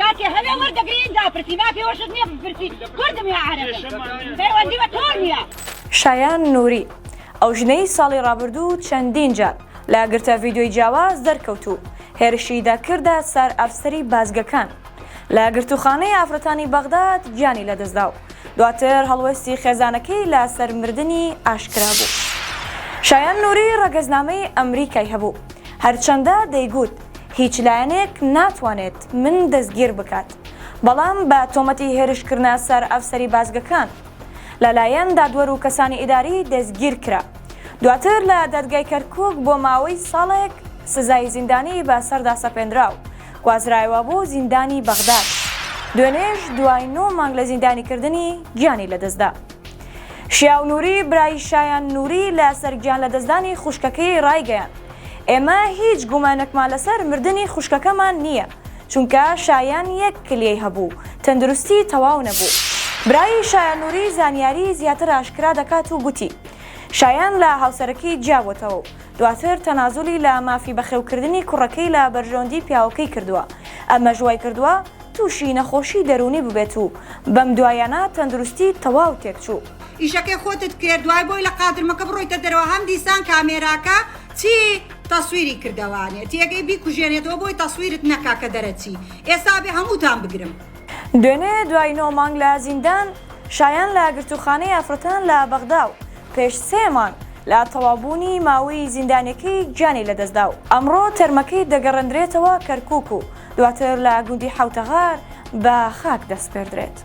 کاتێ هەوێ وەردەگری ئینجا پرسی مافی ئەوەشت نییە بپرسی کوردم یا عەرەبم پەیوەندی بە تۆ نییە. شایان نوری، ئەو ژنەی ساڵی ڕابردوو چەندین جار لە گرتە ڤیدیۆی جیاواز دەرکەوت و هێرشی دەکردە سەر ئەفسەری بازگەکان لە گرتووخانەی ئافرەتانی بەغداد گیانی لەدەستدا و دواتر هەڵوێستی خێزانەکەی لە سەر مردنی ئاشکرا بوو. شایان نوری ڕەگەزنامەی ئەمریکای هەبوو، هەرچەندە دەیگوت هیچ لایەنێک ناتوانێت من دەستگیر بکات، بەڵام بە تۆمەتی هێرشکردنە سەر ئەفسەری بازگەکان لەلایەن دادوەر و کەسانی ئیداری دەستگیرکرا. دواتر لە دادگای کەرکوک بۆ ماوەی ساڵێک سزای زیندانی بەسەردا سەپێنرا و گوازرایەوە بۆ زیندانی بەغداد. دوێنێش دوای نۆ مانگ لە زیندانیکردنی گیانی لەدەستدا. شیاو نوری برای شایان نوری لەسەر گیانلەدەستدانی خوشکەکەی ڕایگەیاند، ئێمە هیچ گومانێکمان لەسەر مردنی خوشکەکەمان نییە، چونکە شایان یەک کلیەی هەبوو، تەندروستی تەواو نەبوو. برای شایان نوری زانیاری زیاتر ئاشکرا دەکات و گوتی، شایان لە هاوسەرەکەی جیابۆتەوە و دواتر تەنازولی لە مافی بەخێوکردنی کوڕەکەی لە بەرژەوەندی پیاوەکەی کردووە، ئەمەش وایکردووە تووشی نەخۆشی دەروونی ببێت و بەم دواییانە تەندروستی تەواو تێکچوو. ئیشەکەی خۆتت کرد دوای بۆی لە قادرمەکە بڕۆیتە دەرەوە هەم دیسان کامێراکە چی تەسویری کردەوانێ تێگەی بیکوژێنێتەوە بۆی تەسویرت نەکا کە دەرەچی ئێستا بێ هەمووتان بگرم. دوێنێ دوای نۆ مانگ لە زیندان، شایان لە گرتووخانەی ئافرەتان لە بەغدا و پێش سێ مانگ لە تەواوبوونی ماوەی زیندانیەکەی گیانی لەدەستدا و ئەمڕۆ تەرمەکەی دەگەڕێندرێتەوە کەرکوک و دواتر لە گوندی حەوتەغار بە خاک دەسپێردرێت.